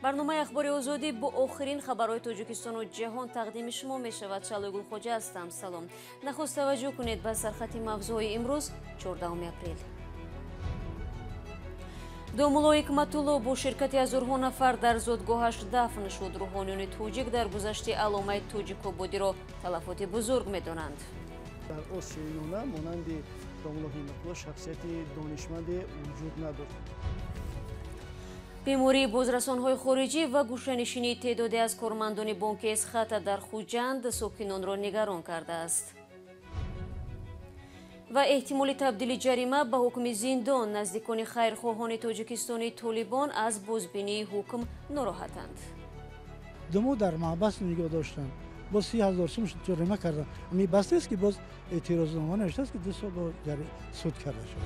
Барномаи Ахбори Озодӣ бо охирин хабарҳои Тоҷикистону ҷаҳон тақдими шумо мешавад. Шалои Гулхоҷа ҳастам. Салом. Нахуст таваҷҷӯҳ кунед ба сархати мавзӯъҳои имрӯз, 14 апрел. Домулло Ҳикматулло бо ширкати ҳазорҳо нафар дар зодгоҳаш дафн шуд. Рӯҳониёни тоҷик дар гузашти аломаи тоҷикободиро талафоти бузург медонанд. Дар Осиёи Миёна монанди Домулло Ҳикматулло шахсияти донишманде вуҷуд надошт. Бемории бозрасонҳои хориҷӣ ва гӯшанишинии теъдоде аз кормандони бонки Эсхата дар Хуҷанд сокинонро нигарон кардааст. Ва эҳтимоли табдили ҷарима ба ҳукми зиндон. Наздикони хайрхоҳони тоҷикистони толибон аз бозбинии ҳукм нороҳатанд. 2 моҳ дар маҳбас нигоҳ доштанд, боз 30 000 сум ҷарима карданд. Бас нест, ки боз эътирознома навиштааст, ки 2 сол бо суд карда шуд.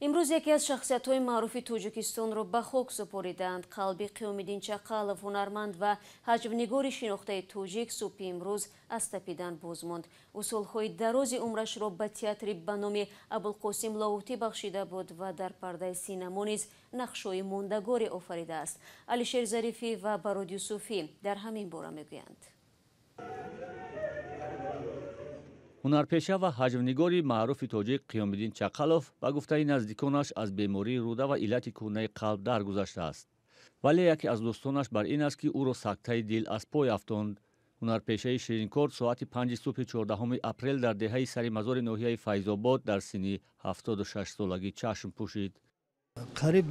Имрӯз яке аз шахсиятҳои маъруфи Тоҷикистонро ба хок супориданд. Қалби Қиёмиддин Чақалов, ҳунарманд ва ҳаҷвнигори шинохтаи тоҷик, субҳи имрӯз аз тапидан боз монд. Ӯ солҳои дарози умрашро ба театри ба номи Абулқосим Лоҳутӣ бахшида буд ва дар пардаи синамо низ нақшҳои мондагоре офаридааст. Алишер Зарифӣ ва Барод Юсуфӣ дар ҳамин бора мегӯянд. Ҳунарпеша ва ҳаҷвнигори маъруфи тоҷик Қиёмиддин Чақалов ба гуфтаи наздиконаш аз бемории рӯда ва иллати кӯҳнаи қалб даргузаштааст. Вале яке аз дӯстонаш бар ин аст, ки ӯро сактаи дил аз пой афтонд. Ҳунарпешаи ширинкор соати 5 субҳи 14 апрел дар деҳаи сари мазори ноҳияи Файзобод дар синни 76 солагӣ чашм пӯшид. Қариб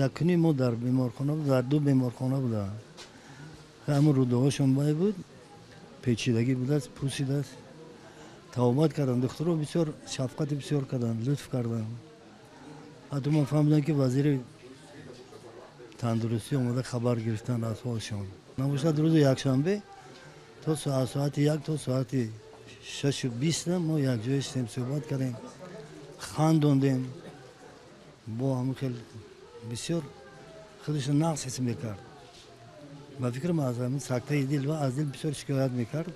якуним моҳ дар беморхона, дар ду беморхона буда. Ҳамун рӯдаҳошон бай буд, печидагӣ будааст, пӯсидааст. Тавбат карданд, духтуро бисёр шафқати бисёр карданд, лутф карданд. Ҳатто ман фаҳмидам, ки вазири тандурустӣ омада хабар гирифтанд аз ҳолшон. Набошад, рӯзи якшанбе то соати 1 то соати 6:20 мо якҷоя шидем, суҳбат кардем, хандондем. Бо ҳамин хел бисёр худашро нақс ҳис мекард. Ба фикрам, аз ҳамин сактаи дил ва аз дил бисёр шикоят мекард.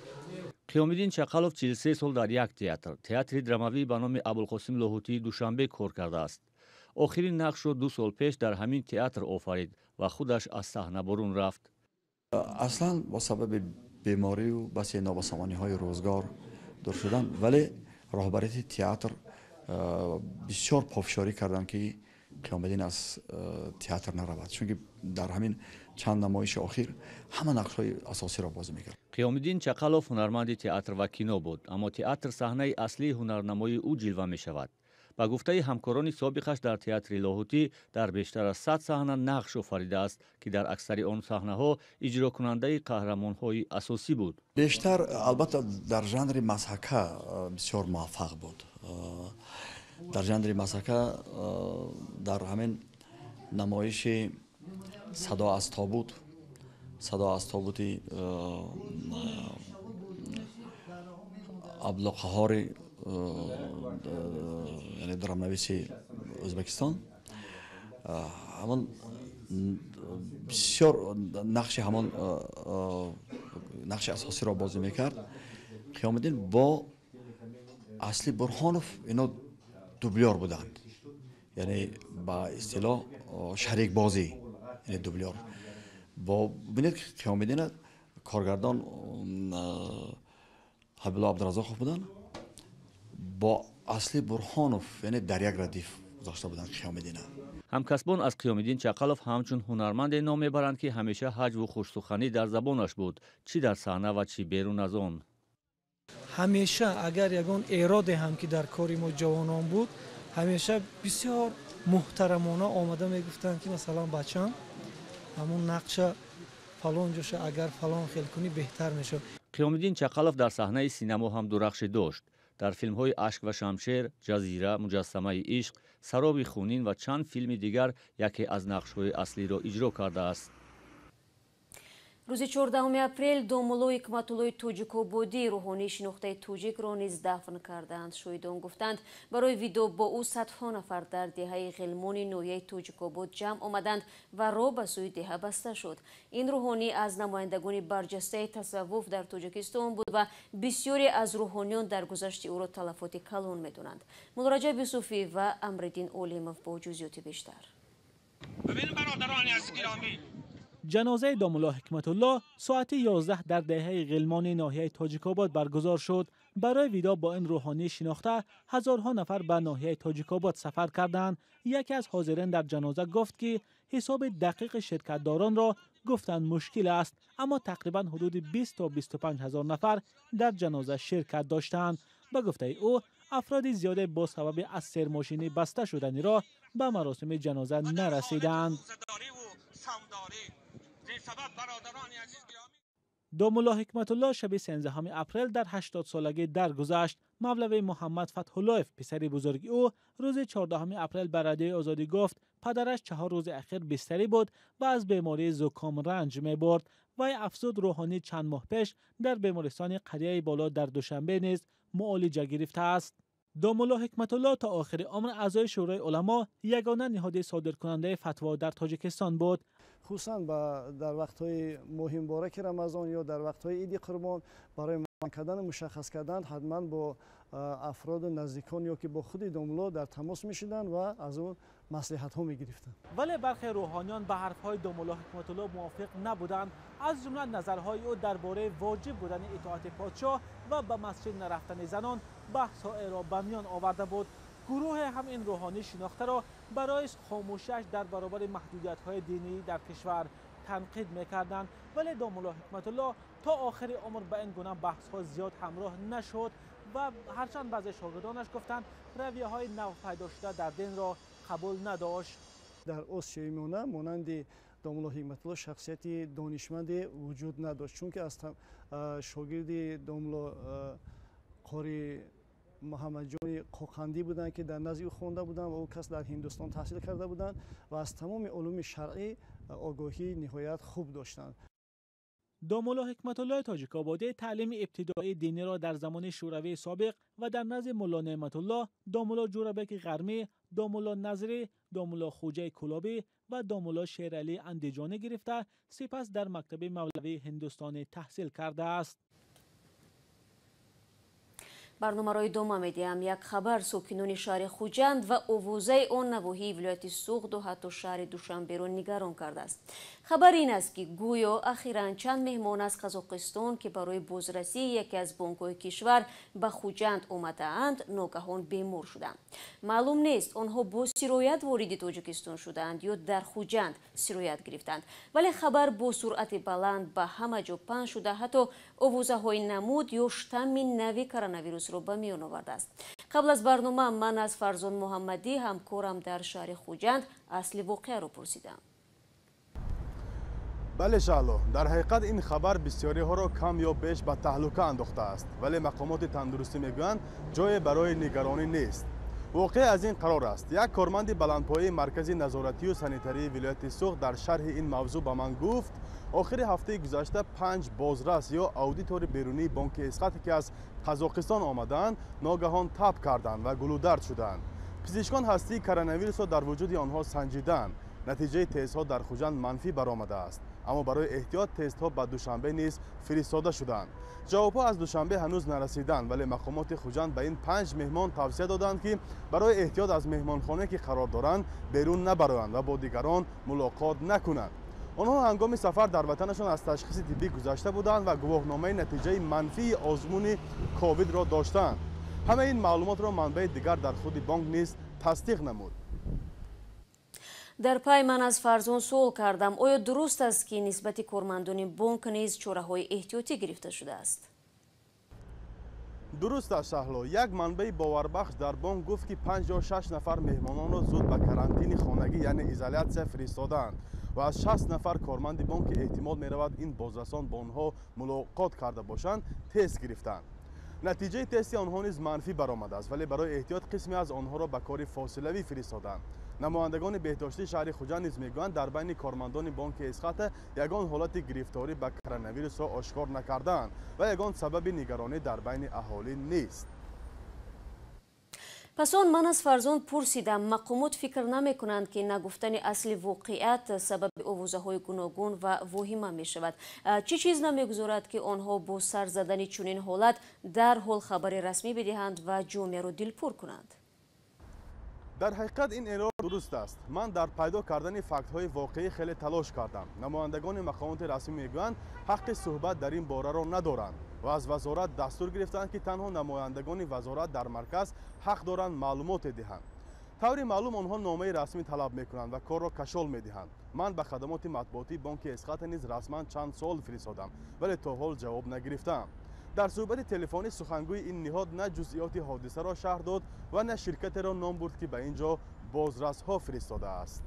Қиёмиддин Чақалов 43 сол дар як театр, театри драмавӣ ба номи Абулқосим Лоҳутии Душанбе кор кардааст. Охирин нақшро 2 сол пеш дар ҳамин театр офарид ва худаш аз саҳна бурун рафт. Аслан бо сабаби беморию басе нобасомониҳои рӯзгор дур шудан, вале роҳбарияти театр бисёр пофишорӣ карданд, ки Қиёмиддин аз театр наравад, чунки дар ҳамин чанд намоиши охир ҳама нақшҳои асосиро бозӣ мекард. Қиёмиддин Чақалов ҳунарманди театр ва кино буд, аммо театр саҳнаи аслии ҳунарнамоии ӯ ҷилва мешавад. Ба гуфтаи ҳамкорони собиқаш дар театри Лоҳутӣ дар бештар аз 100 саҳна нақш офаридааст, ки дар аксари он саҳнаҳо иҷрокунандаи қаҳрамонҳои асосӣ буд. Бештар, албатта, дар жанри мазҳака бисёр муваффақ буд. Дар жанри мазҳака дар ҳамин намоиши «Садо аз тобут», «Садо аз тобути» Абдулқаҳори, яъне драмнависи Ӯзбекистон, ҳамон бисёр нақши, ҳамон нақши асосиро бозӣ мекард. Қиёмиддин бо Асли Бурҳонов ино дублёр буданд, яъне ба истилоҳ шарикбозӣ, яъне дублёр. Бо бинед, Қиёмиддина коргардон Ҳабибулло Абдуразоқов буданд, бо Асли Бурҳонов, яъне дар як радиф гузошта буданд Қиёмиддина. Ҳамкасбон аз Қиёмиддин Чақалов ҳамчун ҳунарманде ном мебаранд, ки ҳамеша ҳаҷву хушсуханӣ дар забонаш буд, чӣ дар саҳна ва чӣ берун аз он. Ҳамеша агар ягон эроде ҳам ки дар кори мо ҷавонон буд, ҳамеша бисёр муҳтарамона омада мегуфтанд, ки масалан, бачам, ҳамун нақша фалон ҷоша агар фалон хел кунӣ, беҳтар мешавад. Қиёмиддин Чақалов дар саҳнаи синамо ҳам дурахшӣ дошт. Дар филмҳои «Ашк ва шамшер», «Ҷазира», «Муҷассамаи ишқ», «Сароби хунин» ва чанд филми дигар яке аз нақшҳои аслиро иҷро кардааст. Рӯзи 14 апрел домулло Ҳикматуллои Тоҷикободӣ, рӯҳонии шинохтаи тоҷикро низ дафн карданд. Шоҳидон гуфтанд, барои видоъ бо ӯ садҳо нафар дар деҳаи Ғилмони ноҳияи Тоҷикобод ҷамъ омаданд ва роҳ ба сӯи деҳа баста шуд. Ин рӯҳонӣ аз намояндагони барҷастаи тасаввуф дар Тоҷикистон буд ва бисёре аз рӯҳониён дар гузашти ӯро талафоти калон медонанд. Муллораҷаб Юсуфӣ ва Амриддин Олимов бо ҷузъиёти бештар. Бибин бародарони азиз гиромӣ. Ҷанозаи домулло Ҳикматулло соати 11 дар деҳаи Ғилмони ноҳияи Тоҷикобод баргузор шуд. Барои видоъ бо ин рӯҳонии шинохта ҳазорҳо нафар ба ноҳияи Тоҷикобод сафар карданд. Яке аз ҳозирин дар ҷаноза гуфт, ки ҳисоби дақиқи ширкатдоронро гуфтан мушкил аст, аммо тақрибан ҳудуди 20 то 25 ҳазор нафар дар ҷаноза ширкат доштанд. Ба гуфтаи ӯ, афроди зиёде бо сабаби аз сермошинӣ баста шудани роҳ ба маросими ҷаноза нарасиданд. Домулло Ҳикматулло шаби 13 апрел дар 80 солагӣ даргузашт. Мавлави Муҳаммад Фатҳуллоев, писари бузурги ӯ, рӯзи 14 апрел ба Радиои Озодӣ гуфт, падараш 4 рӯзи ахир бистарӣ буд ва аз бемории зуком ранҷ мебурд. Вай афзуд, рӯҳонӣ чанд моҳ пеш дар бемористони қарияи боло дар Душанбе низ муолиҷа гирифтааст. Домулло Ҳикматулло то охири умр аъзои Шӯрои уламо, ягона ниҳоди содиркунандаи фатво дар Тоҷикистон буд. Хусусан дар вақтҳои моҳи мубораки Рамазон ё дар вақтҳои Иди Қурбон барои муайян кардан ва мушаххас кардан ҳатман бо афроду наздикон ё ки бо худи домулло дар тамос мешуданд ва аз ӯ маслиҳатҳо мегирифтанд. Вале бархе рӯҳониён ба ҳарфҳои домулло Ҳикматулло мувофиқ набуданд. Аз ҷумла назарҳои ӯ дар бораи воҷиб будани итоати подшоҳ ва ба масҷид нарафтани занон баҳсҳоеро ба миён оварда буд. Гурӯҳе ҳам ин рӯҳонии шинохтаро барои хомӯшиаш дар баробари маҳдудиятҳои динӣ дар кишвар танқид мекарданд. Вале домулло Ҳикматулло то охири умр ба ин гуна баҳсҳо зиёд ҳамроҳ нашуд ва ҳарчанд баъзе шогирдонаш гуфтанд, равияҳои нав пайдо шуда дар динро қабул надошт. Дар Осиёи Миёна монанди домулло Ҳикматулло шахсияти донишманде вуҷуд надошт, чунки аз шогирди домулло Қори Муҳаммадҷони Қоқандӣ буданд, ки дар назди ӯ хонда буданд ва ӯ кас дар Ҳиндустон таҳсил карда буданд ва аз тамоми улуми шаръӣ огоҳии ниҳоят хуб доштанд. Домулло Ҳикматуллои Тоҷикободӣ таълими ибтидоии диниро дар замони Шӯравии собиқ ва дар назди Мулло Неъматулло, домулло Ҷӯрабеки Ғармӣ, домулло Назрӣ, домулло Хуҷаи Кулобӣ ва домулло Шералӣ Андиҷонӣ гирифта, сипас дар мактаби мавлавии ҳиндустонӣ таҳсил кардааст. Барномаро идома медиҳам. Як хабар: сокинони шаҳри Хуҷанд ва овозаи он навоҳии вилояти Суғду ҳатто шаҳри Душанберо нигарон кардааст. Хабар ин аст, ки гӯё ахиран чанд меҳмон аз Қазоқистон, ки барои бозрасии яке аз бонкҳои кишвар ба Хуҷанд омадаанд, ногаҳон бемор шуданд. Маълум нест, онҳо бо сироят вориди Тоҷикистон шудаанд ё дар Хуҷанд сироят гирифтанд. Вале хабар бо суръати баланд ба ҳама ҷо паҳн шуда, ҳатто овозаҳои намуд ё штамми нави коронавирусро ба миён овардааст. Қабл аз барнома ман аз Фарзон Муҳаммадӣ, ҳамкорам дар шаҳри Хуҷанд, асли воқеаро пурсидам. Бале Шаҳло, дар ҳақиқат ин хабар бисёриҳоро кам ё беш ба таҳлука андохтааст, вале мақомоти тандурустӣ мегӯянд, ҷое барои нигаронӣ нест. Воқеа аз ин қарор аст. Як корманди баландпояи маркази назоратию санитарии вилояти Суғд дар шарҳи ин мавзӯъ ба ман гуфт, охири ҳафтаи гузашта 5 бозрас ё аудитори берунии бонки Эсхат, ки аз Қазоқистон омадаанд, ногаҳон таб карданд ва гулудард шуданд. Пизишкон ҳастии коронавирусро дар вуҷуди онҳо санҷиданд. Натиҷаи тестҳо дар Хуҷанд манфӣ баромадааст, аммо барои эҳтиёт тестҳо ба Душанбе низ фиристода шуданд. Ҷавобҳо аз Душанбе ҳанӯз нарасиданд, вале мақомоти Хуҷанд ба ин 5 меҳмон тавсия доданд, ки барои эҳтиёт аз меҳмонхона, ки қарор доранд, берун набароянд ва бо дигарон мулоқот накунанд. Онҳо ҳангоми сафар дар ватанашон аз ташхиси тиббӣ гузашта буданд ва гувоҳномаи натиҷаи манфии озмуни ковидро доштанд. Ҳамаи ин маълумотро манбаи дигар дар худи бонк низ тасдиқ намуд. Дар пай ман аз Фарзон суол кардам, оё дуруст аст, ки нисбати кормандони бонк низ чораҳои эҳтиётӣ гирифта шудааст? Дуруст аст Шаҳло. Як манбаи боварбахш дар бонк гуфт, ки 5 ё 6 нафар меҳмононро зуд ба карантини хонагӣ, яъне изолятсия фиристодаанд ва аз 60 нафар корманди бонк, ки эҳтимол меравад ин бозрасон бо онҳо мулоқот карда бошанд, тест гирифтанд. Натиҷаи тести онҳо низ манфӣ баромадааст, вале барои эҳтиёт қисме аз онҳоро ба кори фосилавӣ фиристоданд. Намояндагони беҳдоштии шаҳри Хуҷанд низ мегӯянд, дар байни кормандони бонки Эсхата ягон ҳолати гирифторӣ ба коронавирусро ошкор накардаанд ва ягон сабаби нигаронӣ дар байни аҳолӣ нест. Пас он ман аз Фарзон пурсидам, мақомот фикр намекунанд, ки нагуфтани асли воқеият сабаби овозаҳои гуногун ва воҳима мешавад? Чӣ чиз намегузорад, ки онҳо бо сар задани чунин ҳолат дарҳол хабари расмӣ бидиҳанд ва ҷомеаро дилпур кунанд? Дар ҳақиқат ин эрод дуруст аст. Ман дар пайдо кардани фактҳои воқеӣ хеле талош кардам. Намояндагони мақомоти расмӣ мегӯянд, ҳаққи суҳбат дар ин бораро надоранд ва аз вазорат дастур гирифтанд, ки танҳо намояндагони вазорат дар марказ ҳақ доранд маълумоте диҳанд. Таври маълум, онҳо номаи расмӣ талаб мекунанд ва корро кашол медиҳанд. Ман ба хадамоти матбуотии бонки Эсхата низ расман чанд суол фиристодам, вале то ҳол ҷавоб нагирифтаам. Дар суҳбати телефонӣ сухангӯи ин ниҳод на ҷузъиёти ҳодисаро шарҳ дод ва на ширкатеро ном бурд, ки ба ин ҷо бозрасҳо фиристодааст.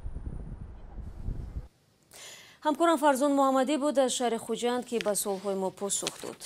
Ҳамкорам Фарзон Муҳаммадӣ буд аз шаҳри Хуҷанд, ки ба суолҳои мо посух дод.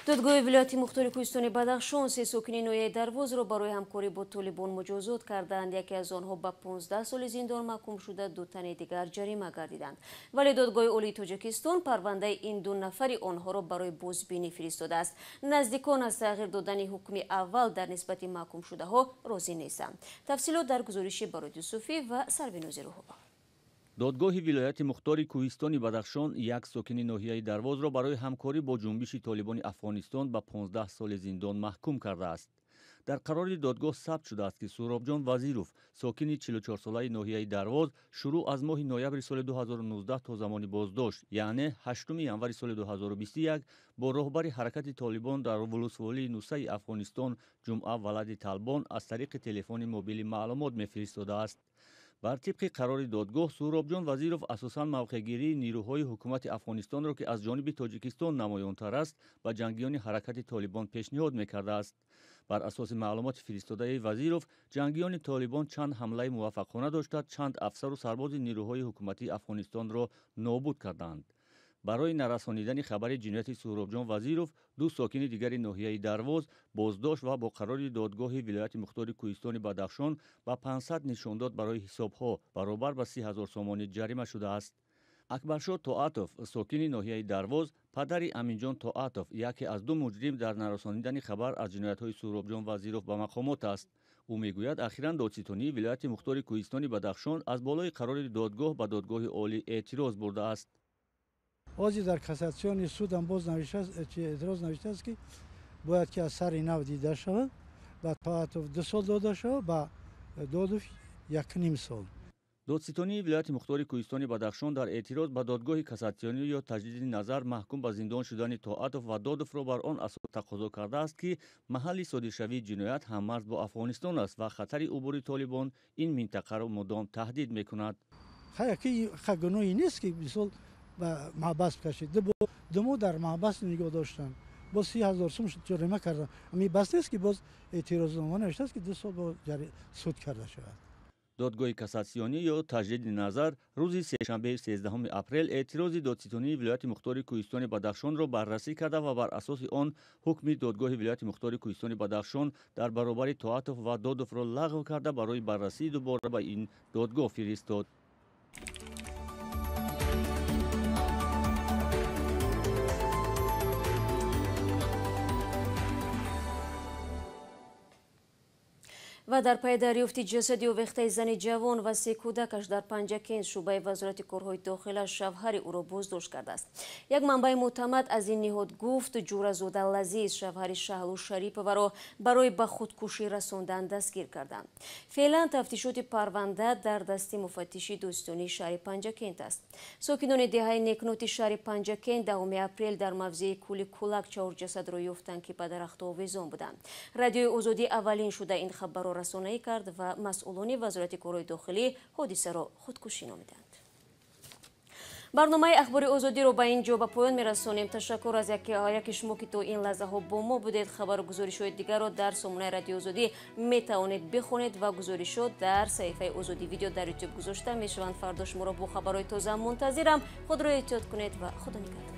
Додгоҳи вилояти мухтори кӯҳистони Бадахшон се сокини ноҳияи Дарвозро барои ҳамкорӣ бо толибон муҷозот карданд. Яке аз онҳо ба 15 соли зиндон маҳкум шуда, ду тани дигар ҷарима гардиданд. Вале Додгоҳи Олии Тоҷикистон парвандаи ин ду нафари онҳоро барои бозбинӣ фиристодааст. Наздикон аз тағйир додани ҳукми аввал дар нисбати маҳкумшудаҳо розӣ нестанд. Тафсилот дар гузориши Барод Юсуфӣ ва Сарвинози Руҳова. Додгоҳи вилояти мухтори кӯҳистони Бадахшон як сокини ноҳияи Дарвозро барои ҳамкорӣ бо ҷунбиши толибони Афғонистон ба 15 соли зиндон маҳкум кардааст. Дар қарори додгоҳ сабт шудааст, ки Суҳробҷон Вазиров, сокини 44-солаи ноҳияи Дарвоз, шурӯъ аз моҳи ноябри соли 2019 то замони боздошт, яъне 8 январи соли 2021, бо роҳбари ҳаракати толибон дар вулусволии Нусаи Афғонистон Ҷумъа Валади Талбон аз тариқи телефони мобилӣ маълумот мефиристодааст. Бар тибқи қарори додгоҳ, Суҳробҷон Вазиров асосан мавқеъгирии нирӯҳои ҳукумати Афғонистонро, ки аз ҷониби Тоҷикистон намоёнтар аст, ба ҷангиёни ҳаракати толибон пешниҳод мекардааст. Бар асоси маълумоти фиристодаи Вазиров, ҷангиёни толибон чанд ҳамлаи муваффақона дошта, чанд афсару сарбози нирӯҳои ҳукуматии Афғонистонро нобуд карданд. Барои нарасонидани хабари ҷинояти Суҳробҷон Вазиров, ду сокини дигари ноҳияи Дарвоз боздошт ва бо қарори додгоҳи вилояти мухтори кӯҳистони Бадахшон ба 500 нишондод барои ҳисобҳо баробар ба 30 000 сомонӣ ҷарима шудааст. Акбаршоҳ Тоатов, сокини ноҳияи Дарвоз, падари Аминҷон Тоатов, яке аз ду муҷрим дар нарасонидани хабар аз ҷиноятҳои Суҳробҷон Вазиров ба мақомот аст. Ӯ мегӯяд, ахиран додситонии вилояти мухтори кӯҳистони Бадахшон аз болои қарори додгоҳ ба додгоҳи олӣ эътироз бурдааст. Ҳозир дар кассатсиони судам боз эътироз навиштааст, ки бояд ки аз сари нав дида шавад, ба Тоатов 2 сол дода шавад, ба Додов 1,5 сол. Додситонии вилояти мухтори кӯҳистони Бадахшон дар эътироз ба додгоҳи кассатсионӣ ё таҷдиди назар маҳкум ба зиндон шудани Тоатов ва Додовро бар он асос тақозо кардааст, ки маҳалли содиршавии ҷиноят ҳаммарз бо Афғонистон аст ва хатари убури толибон ин минтақаро мудом таҳдид мекунад. Гуноҳе нест, ки мисол ба маҳбас кашид. Ду моҳ дар маҳбас нигоҳ доштанд, боз 30 000 сум ҷарима карданд. Ами бас нест, ки боз эътирознома навиштааст, ки 2 сол бо суд карда шавад. Додгоҳи кассатсионӣ ё таҷдиди назар рӯзи сешанбеи 13 апрел эътирози додситонии вилояти мухтори кӯҳистони Бадахшонро баррасӣ карда ва бар асоси он ҳукми додгоҳи вилояти мухтори кӯҳистони Бадахшон дар баробари Тоатов ва Додовро лағв карда, барои баррасии дубора ба ин додгоҳ фиристод. Ва дар пайи дарёфти ҷасади овехтаи зани ҷавон ва се кӯдакаш дар Панҷакент, шӯъбаи вазорати корҳои дохила шавҳари ӯро боздошт кардааст. Як манбаи мӯътамад аз ин ниҳод гуфт, Ҷӯразода Лазиз, шавҳари Шаҳлу Шариповаро барои ба худкушӣ расондан дастгир карданд. Феълан тафтишоти парванда дар дасти муфаттиши дӯстонии шаҳри Панҷакент аст. Сокинони деҳаи Некноти шаҳри Панҷакент 10 апрел дар мавзеи кӯли Кулак чаҳор ҷасадро ёфтанд, ки ба дарахтҳо овезон буданд. Радиои Озодӣ аввалин шуда ин хабарро расонаӣ кард ва масъулони вазорати корҳои дохилӣ ҳодисаро худкушӣ номиданд. Барномаи Ахбори Озодиро ба ин ҷо ба поён мерасонем. Ташаккур аз яке шумо, ки то ин лаҳзаҳо бо мо будед. Хабару гузоришҳои дигарро дар сомонаи Радиои Озодӣ метавонед бихонед ва гузоришҳо дар саҳифаи Озодӣ видео дар Ютуб гузошта мешаванд. Фардо шуморо бо хабарҳои тоза мунтазирам. Худро эҳтиёт кунед ва Худо нигаҳдор.